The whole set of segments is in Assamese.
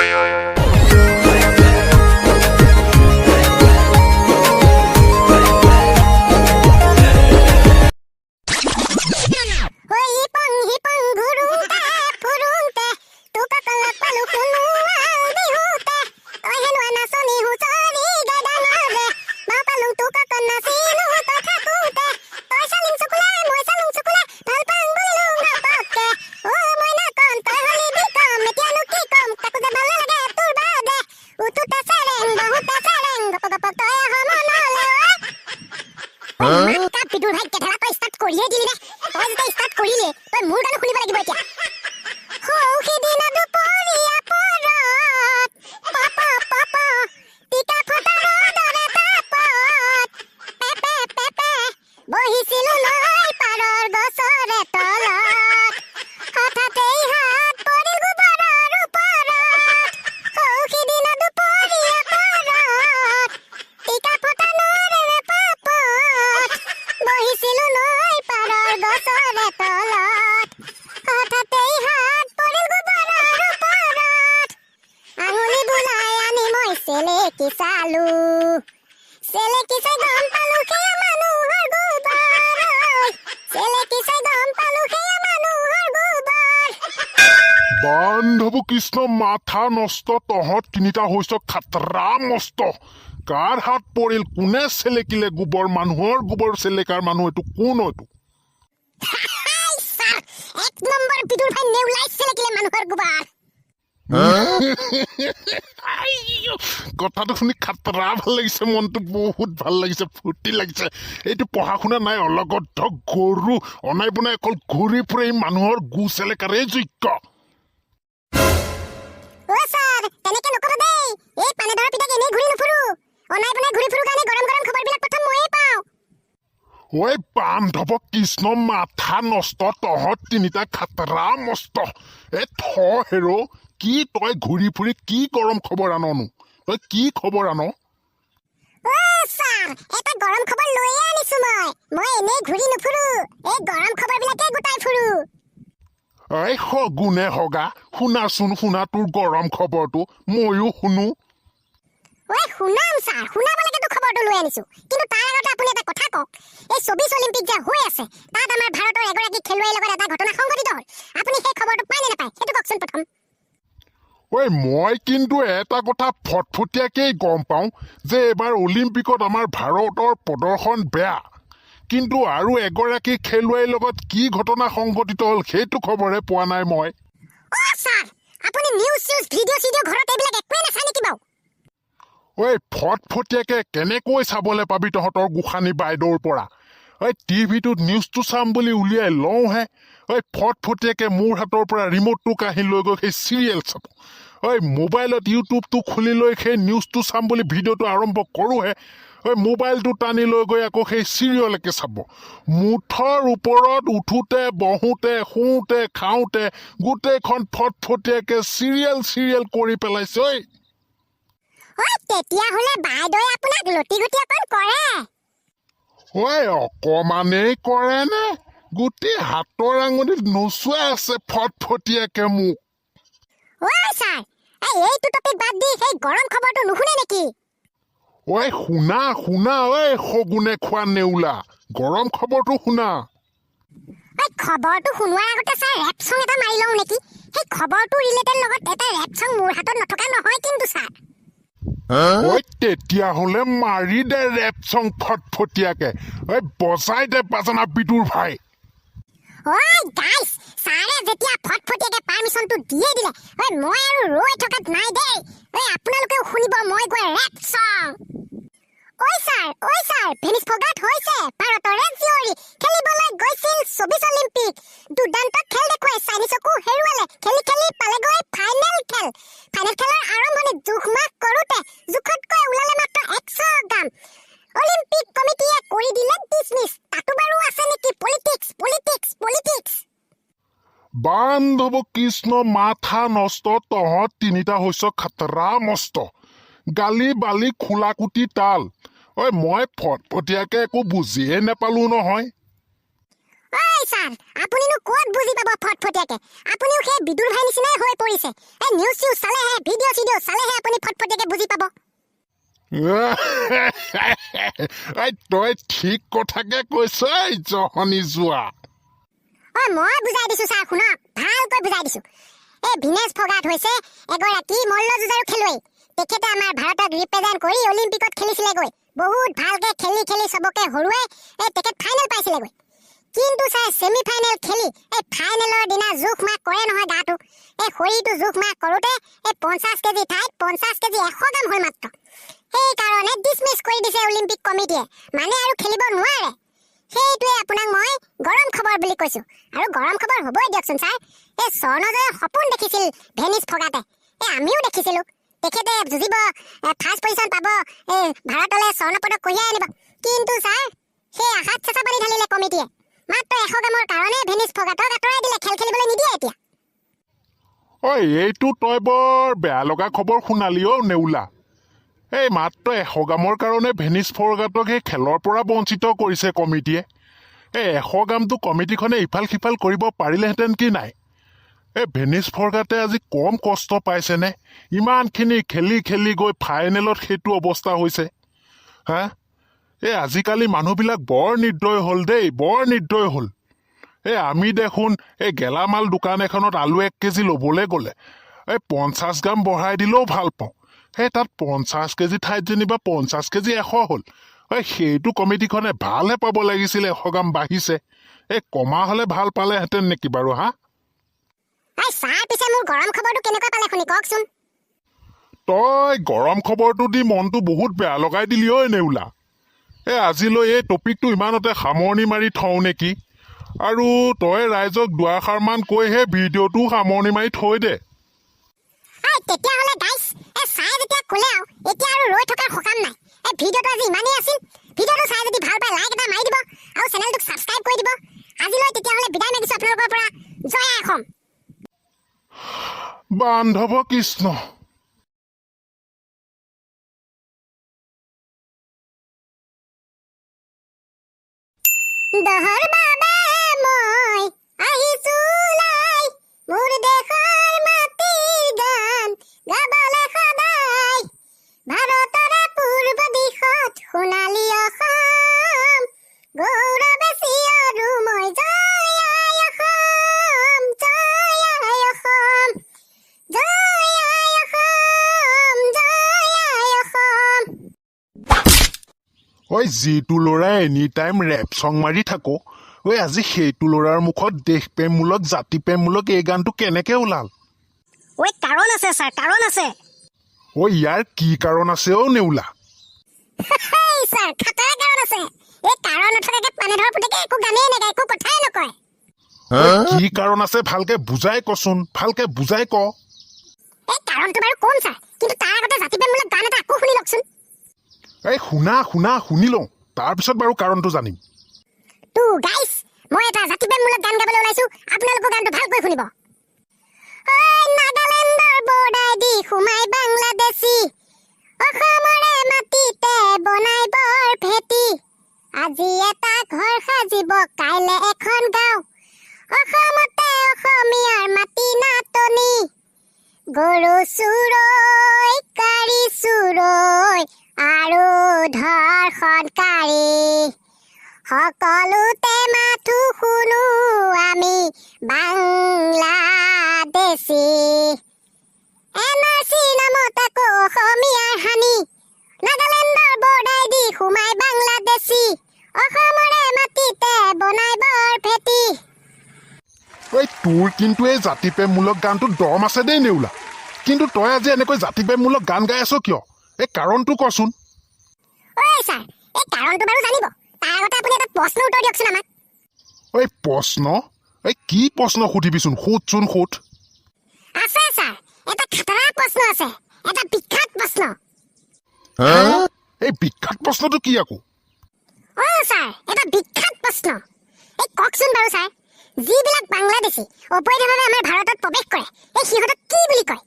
ঐ ইপং সিপং ঘূৰোঁতে ফুৰোঁতে তোক লগ পালো সোণোৱাল বিহুতে। তই হেনো নাচনী, হুঁচৰি গাই ডাঙৰে বাওঁ পালো তোক নাচিলো তই থাকোঁতে। তই চালিং চকুলা, মই চালুং চকুলা, ভাল পাং বুলিলো ঘপককে। অ মইনাকণ, তই হলি বিকম, এতিয়ানো কি কম, কাকো যে ভাল নালাগে তোৰ বাদে। উঠোতে চেৰেং, বহুতে চেৰেং, গপ গপক তই আহ মনলে। ঐ মাকা বিদুৰ ভাই গেধেলা, তই ষ্টাৰ্ট কৰিয়ে দিলি নে? তই যেতিয়া ষ্টাৰ্ট কৰিলি, তই মোৰ গানো শুনিব লাগিব এতিয়া। সৌ সিদিনা দুপৰীয়া পৰত প প প প টিকা ফটা ৰ'দৰে তাপত পে পে পে পে বহিছিলো নৈ পাৰৰ গছৰে তলত। হঠাতেই হাত পৰিল গোবৰৰ ওপৰত। সৌ সিদিনা দুপৰীয়া পৰত টিকা ফটা নৰেৰে পাপত বহিছিলো নৈ পাৰৰ গছৰে তলত। হঠাতেই হাত পৰিল গোবৰৰ ওপৰত। আঙুলি বুলাই আনি মই চেলেকি চালো, চেলেকি চাই গম পালো সেয়া মানুহৰ গোবৰ। ঐ, চেলেকি চাই গম পালো সেয়া মানুহৰ গোবৰ। বান্ধৱ কৃষ্ণ, মাথা নষ্ট, তহঁত তিনিটা হৈছ খাতৰা মস্ত। কাৰ হাত পৰিল, কোনে চেলেকিলে গোবৰ? মানুহৰ গোবৰ চেলেকাৰ মানুহ এইটো কোন এইটো? হাই ছাৰ, এক নম্বৰ বিদুৰ ভাই নেউলাই চেলেকিলে মানুহৰ গোবৰ। আইয়ো, কথাটো শুনি খাতৰা ভাল লাগিছে, মনটো বহুত ভাল লাগিছে, ফূৰ্তি লাগিছে। এইটো পঢ়া শুনা নাই, অলগদ্ধ গৰু, অনাই বনাই অকল ঘূৰি ফুৰে, এই মানুহৰ গু চেলেকাৰেই যোগ্য। অ ছাৰ, তেনেকে নক'ব দেই। এই পানেধৰ পিতাক এনেই ঘূৰি নুফুৰো। অনাই বনাই ঘূৰি ফুৰো কাৰণে গৰম গৰম খবৰবিলাক প্ৰথম ময়ে পাওঁ। ঐ বান্ধৱ কৃষ্ণ, মাথা নষ্ট, তহঁত তিনিটা খাতৰা মস্ত। এ থ হেৰ, কি তই ঘূৰি ফুৰি কি গৰম খবৰ আননো? তই কি খবৰ আন? অ ছাৰ, এটা গৰম খবৰ লৈয়ে আনিছো মই। মই এনেই ঘূৰি নুফুৰো, এই গৰম খবৰবিলাকে গোটাই ফুৰো। ঐ শগুনে হগা, শুনাচোন শুনা, তোৰ গৰম খবৰটো ময়ো শুনো। ঐ শুনাম ছাৰ, শুনাবলৈকেতো খবৰটো লৈ আনিছো। কিন্তু তাৰ আগতে আপুনি এটা কথা কওক। এই 24 অলিম্পিক যে হৈ আছে, তাত আমাৰ ভাৰতৰ এগৰাকী খেলুৱৈৰ লগত এটা ঘটনা সংঘটিত হ'ল। আপুনি সেই খবৰটো পায় নে নাপায়, সেইটো কওকচোন প্ৰথম। ঐ মই কিন্তু এটা কথা ফটফটীয়াকেই গম পাওঁ যে এইবাৰ অলিম্পিকত আমাৰ ভাৰতৰ প্ৰদৰ্শন বেয়া। কিন্তু আৰু এগৰাকী খেলুৱৈৰ লগত কি ঘটনা সংঘটিত হ'ল, সেইটো খবৰহে পোৱা নাই মই। অ ছাৰ, আপুনি নিউজ চিউজ, ভিডিঅ' চিডিঅ' ঘৰত এইবিলাক একোৱেই নাচায় নেকি বাৰু? ঐ ফটফটীয়াকে কেনেকৈ চাবলৈ পাবি তহঁতৰ গোসানী বাইদেউৰ পৰা? ঐ টিভিটোত নিউজটো চাম বুলি উলিয়াই লওঁহে, ঐ ফটফটীয়াকে মোৰ হাতৰ পৰা ৰিম'টটো কাঢ়ি লৈ গৈ সেই চিৰিয়েল চাব। ঐ মোবাইলত ইউটিউবটো খুলি লৈ সেই নিউজটো চাম বুলি ভিডিঅ'টো আৰম্ভ কৰোঁহে, ঐ মোবাইলটো টানি লৈ গৈ আকৌ সেই চিৰিয়েলকে চাব। মুঠৰ ওপৰত উঠোঁতে, বহোঁতে, শুওঁতে, খাওঁতে গোটেইখন ফটফটীয়াকে চিৰিয়েল চিৰিয়েল কৰি পেলাইছে ঐ। ঐ তেতিয়াহ'লে বাইদেৱে আপোনাক লটি ঘটি অকণ কৰে। ঐ অকমানেই কৰেনে? গোটেই হাতৰ আঙুলিত নচুৱাই আছে ফটফটীয়াকে মোক। ঐ ছাৰ, এই এইটো টপিক বাদ দি সেই গৰম খবৰটো নুশুনে নেকি? ঐ শুনা শুনা, ঐ শগুনে খোৱা নেউলা, গৰম খবৰটো শুনা। ঐ খবৰটো শুনোৱাৰ আগতে ছাৰ, ৰেপ চং এটা মাৰি লওঁ নেকি? সেই খবৰটো ৰিলেটেড লগত এটা ৰেপ চং মোৰ হাতত নথকা নহয় কিন্তু ছাৰ। ঐ তেতিয়াহ'লে মাৰি দে ৰেপ চং ফটফটীয়াকে। ঐ বজাই দে বাজানা বিদুৰ ভাই। ঐ গাইছ, ছাৰে যেতিয়া ফটফটীয়াকে পাৰ্মিশ্যনটো দিয়ে দিলে, ঐ মই আৰু ৰৈ থকাত নাই দেই। ঐ আপোনালোকেও শুনিব মই গোৱা ৰেপ চং। ঐ ছাৰ, ঐ ছাৰ, ভিনিছ ফগাট হৈছে ভাৰতৰে জীয়ৰী, খেলিবলৈ গৈছিল 24 অলিম্পিক। দুৰ্দান্ত খেল দেখুৱাই চাইনিজকো হেৰুৱালে, খেলি খেলি পালেগৈ ফাইনেল খেল। ফাইনেল খেলৰ আৰম্ভণিত জোখ মাখ কৰোঁতে জোখতকৈ ওলালে মাত্ৰ 100 গ্ৰাম। অলিম্পিক কমিটিয়ে কৰি দিলে ডিছমিছ। তাতো বাৰু আছে নেকি পলিটিক্স, পলিটিক্স, পলিটিক্স। বান্ধৱ কৃষ্ণ, মাথা নষ্ট, তহঁত তিনিটা হৈছ খাতৰা মস্ত, গালি বালি খোলাকুটি তাল। ঐ মই ফটফটীয়াকে একো বুজিয়ে নেপালো নহয়। ঐ ছাৰ, আপুনিনো ক'ত বুজি পাব ফটফটীয়াকে? আপুনিও সেই বিদুৰ ভাই নিচিনাই হৈ পৰিছে। এই নিউজ চিউজ চালেহে, ভিডিঅ' চিডিঅ' চালেহে আপুনি ফটফটীয়াকে বুজি পাব। এই তই ঠিক কথাকে কৈছ, এই জহনি যোৱা। ঐ, মই বুজাই দিছো ছাৰ, শুনক, ভালকৈ বুজাই দিছো। এই ভিনেশ ফগাট হৈছে এগৰাকী মল্লযুঁজাৰু খেলুৱৈ। তেখেতে আমাৰ ভাৰতক ৰিপ্ৰেজেণ্ট কৰি অলিম্পিকত খেলিছিলেগৈ। বহুত ভালকে খেলি খেলি চবকে হৰুৱাই এই তেখেত ফাইনেল পাইছিলেগৈ। কিন্তু ছাৰ, ছেমি ফাইনেল খেলি এই ফাইনেলৰ দিনা জোখ মাখ কৰে নহয় গাটো, এই শৰীৰটো জোখ মাখ কৰোঁতে এই 50 কেজি ঠাইত 50 কেজি 100 গ্ৰাম হ'ল মাত্ৰ। সেইকাৰণে ডিছমিছ কৰি দিছে অলিম্পিক কমিটিয়ে, মানে আৰু খেলিব নোৱাৰে। সেইটোৱে আপোনাক মই গৰম খবৰ বুলি কৈছো। আৰু গৰম খবৰ হ'বই দিয়কচোন ছাৰ। এই স্বৰ্ণজয়ৰ সপোন দেখিছিল ভেনিছ ফগাতে, এই আমিও দেখিছিলো। তেখেতে যুঁজিব, ফাৰ্ষ্ট পজিশ্যন পাব, এই ভাৰতলৈ স্বৰ্ণ পদক কঢ়িয়াই আনিব। কিন্তু ছাৰ, সেই আশাত চেঁচা পানী ঢালিলে কমিটিয়ে। মাত্ৰ 100 গ্ৰামৰ কাৰণে ভেনিছ ফগাটক আঁতৰাই দিলে, খেল খেলিবলৈ নিদিয়ে এতিয়া। ঐ, এইটো তই বৰ বেয়া লগা খবৰ শুনালি অ' নেউলা। এই মাত্ৰ 100 গ্ৰামৰ কাৰণে ভেনিছ ফৰগাটক সেই খেলৰ পৰা বঞ্চিত কৰিছে কমিটিয়ে। এই 100 গ্ৰামটো কমিটিখনে ইফাল সিফাল কৰিব পাৰিলেহেঁতেন কি নাই? এই ভেনিছ ফৰগাটে আজি কম কষ্ট পাইছেনে? ইমানখিনি খেলি খেলি গৈ ফাইনেলত সেইটো অৱস্থা হৈছে। হা, এই আজিকালি মানুহবিলাক বৰ নিৰ্দয় হ'ল দেই, বৰ নিৰ্দয় হ'ল। এই আমি দেখোন এই গেলামাল দোকান এখনত আলু 1 কেজি ল'বলৈ গ'লে এই 50 গ্ৰাম বঢ়াই দিলেও ভাল পাওঁ। সেই তাত 50 কেজি ঠাইত যেনিবা 50 কেজি 100 হ'ল। এই সেইটো কমিটিখনে ভালহে পাব লাগিছিল, 100 গ্ৰাম বাঢ়িছে। এই কমা হ'লে ভাল পালেহেঁতেন নেকি বাৰু, হা? এই ছাৰ, পিছে মোৰ গৰম খবৰটো কেনেকুৱা পালে শুনি, কওকচোন। তই গৰম খবৰটো দি মনটো বহুত বেয়া লগাই দিলি ঐ নেউলা। এই আজিলৈ এই টপিকটো ইমানতে সামৰণি মাৰি থওঁ নেকি? আৰু তই ৰাইজক দুআষাৰমান কৈ সেই ভিডিঅ'টো সামৰণি মাৰি থৈ দে। এই তেতিয়াহ'লে গাইছ, এই চাই যেতিয়া ক'লে আৰু এতিয়া আৰু ৰৈ থকাৰ সকাম নাই। এই ভিডিঅ'টো আজি ইমানেই আছিল। ভিডিঅ'টো চাই যদি ভাল পায়, লাইক এটা মাৰি দিব আৰু চেনেলটোক ছাবস্ক্ৰাইব কৰি দিব। আজিলৈ তেতিয়াহ'লে বিদায় মাগিছোঁ আপোনালোকৰ পৰা। জয় আই অসম। বান্ধৱ কৃষ্ণ। দহৰ বাবে মই আহিছো ওলাই, মোৰ দেশৰ মাটিৰ গান গাবলে সদায়। ভাৰতৰে পূৰ্ব দিশত সোণালী অসম, গৌৰৱে চিঞৰো মই, জয় আই অসম, জয় আই অসম, জয় আই অসম, জয় আই অসম। ঐ, যিটো ল'ৰাই এনি টাইম ৰেপ চং মাৰি থাকো, ঐ আজি সেইটো ল'ৰাৰ মুখত দেশপ্ৰেমমূলক, জাতিপ্ৰেমমূলক এই গানটো কেনেকে ওলাল? ঐ, কাৰণ আছে ছাৰ, কাৰণ আছে। ঐ, ইয়াৰ কি কাৰণ আছে অ' নেউলা? হেই ছাৰ, খাটাৰা কাৰণ আছে। এই কাৰণ নথকাকে পানেধৰ পুতেকে একো গানেই নাগায়, একো কথাই নকয়। ঐ, কি কাৰণ আছে ভালকে বুজাই কচোন, ভালকে বুজাই ক। এই কাৰণটো বাৰু কম ছাৰ, কিন্তু তাৰ আগতে জাতিপ্ৰেমমূলক গান এটা আকৌ শুনি লওকচোন। এই শুনা শুনা, শুনি লওঁ, তাৰপিছত বাৰু কাৰণটো জানিম। তো গাইছ, মই এটা জাতিপ্ৰেমমূলক গান গাবলৈ ওলাইছো, আপোনালোকৰ গানটো ভালকৈ শুনিব। ঐ, নাগালেণ্ডৰ বৰ্ডাৰ দি সোমাই বাংলাদেশী, অসমৰে মাটিতে বনাই বৰ ভেটি। আজি এটা ঘৰ সাজিব, কাইলে এখন গাঁও, অসমতে অসমীয়াৰ মাটি নাটনি। গৰু চোৰৈ, কাৰী চোৰৈ আৰু ধৰ্ষণকাৰী, সকলোতে মাথো শুনো আমি বাংলাদেশী। এন আৰ চি নামত আকৌ অসমীয়াৰ হানি, নাগালেণ্ডৰ বৰ্ডাৰ দি সোমাই বাংলাদেশী, অসমৰে মাটিতে বনাই বৰ ভেটি। ঐ, তোৰ কিন্তু এই জাতিপ্ৰেমমূলক গানটোত দম আছে দেই নেউলা। কিন্তু তই আজি এনেকৈ জাতিপ্ৰেমমূলক গান গাই আছ কিয়? এই কাৰণটো কচোন। ঐ ছাৰ, এই কাৰণটো বাৰু জানিব, তাৰ আগতে আপুনি এটা প্ৰশ্ন উত্তৰ দিয়কচোন আমাক। ঐ, প্ৰশ্ন? ঐ, কি প্ৰশ্ন সুধিবিচোন, সোধচোন সোধ। আছে ছাৰ, এটা খাতৰা প্ৰশ্ন আছে, এটা বিখ্যাত প্ৰশ্ন। এই বিখ্যাত প্ৰশ্নটো কি আকৌ? অ ছাৰ, এটা বিখ্যাত প্ৰশ্ন। এই কওকচোন বাৰু ছাৰ, যিবিলাক বাংলাদেশী অবৈধভাৱে আমাৰ ভাৰতত প্ৰৱেশ কৰে, এই সিহঁতক কি বুলি কয়?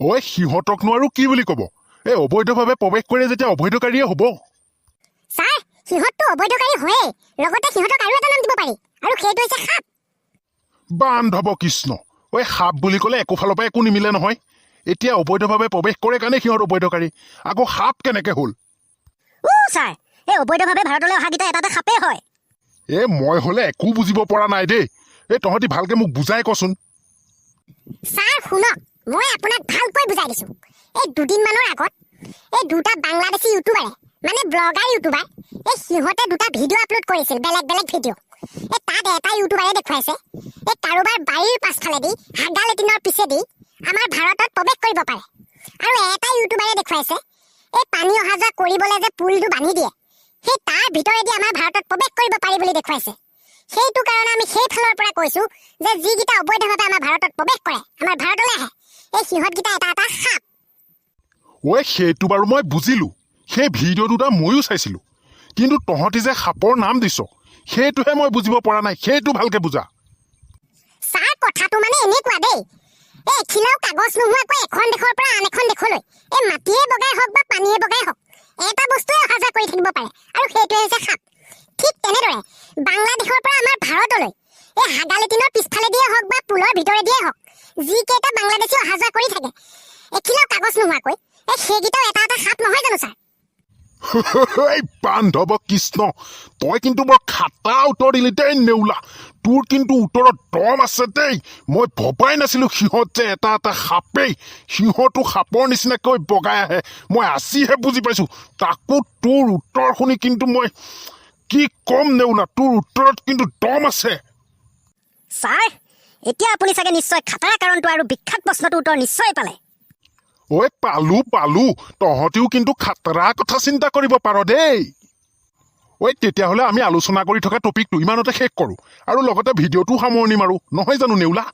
ঐ, সিহঁতকনো আৰু কি বুলি ক'ব? এই অবৈধভাৱে প্ৰৱেশ কৰে যেতিয়া অবৈধকাৰীয়ে হ'ব। ছাৰ, সিহঁতটো অবৈধকাৰী হয়েই, লগতে সিহঁতক আৰু এটা নাম দিব পাৰি। আৰু সেইটো হৈছে সাপ। বান্ধৱ কৃষ্ণ! ঐ, সাপ বুলি ক'লে একো ফালৰ পৰা একো নিমিলে নহয়। এতিয়া অবৈধভাৱে প্ৰৱেশ কৰে কাৰণে সিহঁত অবৈধকাৰী, আকৌ সাপ কেনেকে হ'ল? ও ছাৰ, এই অবৈধভাৱে ভাৰতলৈ অহাকেইটা এটা এটা সাপেই হয়। এ, মই হ'লে একো বুজিব পৰা নাই দেই। এই তহঁতি ভালকে মোক বুজাই কচোন। ছাৰ শুনক, মই আপোনাক ভালকৈ বুজাই দিছোঁ। এই দুদিনমানৰ আগত এই দুটা বাংলাদেশী ইউটিউবাৰে, মানে ব্লগাৰ ইউটিউবাৰ, এই সিহঁতে দুটা ভিডিঅ' আপলোড কৰিছিল, বেলেগ বেলেগ ভিডিঅ'। এই তাত এটা ইউটিউবাৰে দেখুৱাইছে, এই কাৰোবাৰ বাৰীৰ পাছফালেদি হাগা লেটিনৰ পিছেদি আমাৰ ভাৰতত প্ৰৱেশ কৰিব পাৰে আৰু এটা ইউটিউবাৰে দেখুৱাইছে, এই পানী অহা যোৱা কৰিবলৈ যে পুলটো বান্ধি দিয়ে, সেই তাৰ ভিতৰেদি আমাৰ ভাৰতত প্ৰৱেশ কৰিব পাৰি বুলি দেখুৱাইছে। সেইটো কাৰণে আমি সেইফালৰ পৰা কৈছো যে যিকেইটা অবৈধভাৱে আমাৰ ভাৰতত প্ৰৱেশ কৰে, আমাৰ ভাৰতলৈ আহে, এই সিহঁতকেইটা এটা এটা সাপ। ঐ, সেইটো বাৰু মই বুজিলোঁ, সেই ভিডিঅ' দুটা ময়ো চাইছিলোঁ। কিন্তু তহঁতি যে সাপৰ নাম দিছ, সেইটোহে মই বুজিব পৰা নাই। সেইটো ভালকে বুজা। ছাৰ, কথাটো মানে এনেকুৱা দেই। এই এখিলাও কাগজ নোহোৱাকৈ এখন দেশৰ পৰা আন এখন দেশলৈ এই মাটিয়ে বগাই হওক বা পানীয়ে বগাই হওক, এটা বস্তুৱে অহা যোৱা কৰি থাকিব পাৰে আৰু সেইটোৱে হৈছে সাপ। ঠিক তেনেদৰে বাংলাদেশৰ পৰা আমাৰ ভাৰতলৈ এই হাগালেটিনৰ পিছফালেদিয়ে হওক বা পুলৰ ভিতৰেদিয়ে হওক, যিকেইটা বাংলাদেশী অহা যোৱা কৰি থাকে এখিলাও কাগজ নোহোৱাকৈ, এই সেইকেইটাও এটা এটা সাপ নহয় জানো ছাৰ? এই বান্ধৱ কৃষ্ণ, তই কিন্তু বৰ খাটা উত্তৰ দিলি দেই নেউলা। তোৰ কিন্তু উত্তৰত দম আছে দেই। মই ভবাই নাছিলোঁ সিহঁত যে এটা এটা সাপেই, সিহঁতো সাপৰ নিচিনাকৈ বগাই আহে। মই আজিহে বুজি পাইছোঁ। তাকো তোৰ উত্তৰ শুনি কিন্তু মই কি ক'ম নেউলা, তোৰ উত্তৰত কিন্তু দম আছে। ছাৰ, এতিয়া আপুনি চাগে নিশ্চয় খাটাৰা কাৰণটো আৰু বিখ্যাত প্ৰশ্নটোৰ উত্তৰ নিশ্চয় পালে। ঐ, পালো পালো। তহঁতিও কিন্তু খাতৰা কথা চিন্তা কৰিব পাৰ দেই। ঐ, তেতিয়াহ'লে আমি আলোচনা কৰি থকা টপিকটো ইমানতে শেষ কৰোঁ আৰু লগতে ভিডিঅ'টোও সামৰণি মাৰোঁ, নহয় জানো নেউলা?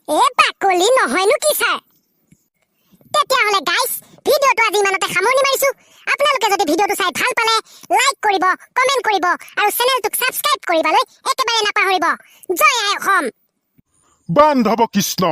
এ বাকলি, নহয়নো কি ছাৰ? তেতিয়াহ'লে গাইছ, ভিডিঅ'টো আজি ইমানতে সামৰণি মাৰিছো। আপোনালোকে যদি ভিডিঅ'টো চাই ভাল পালে লাইক কৰিব, কমেণ্ট কৰিব আৰু চেনেলটোক ছাবস্ক্ৰাইব কৰিবলৈ একেবাৰে নাপাহৰিব। জয় আই অসম! বান্ধৱ কৃষ্ণ!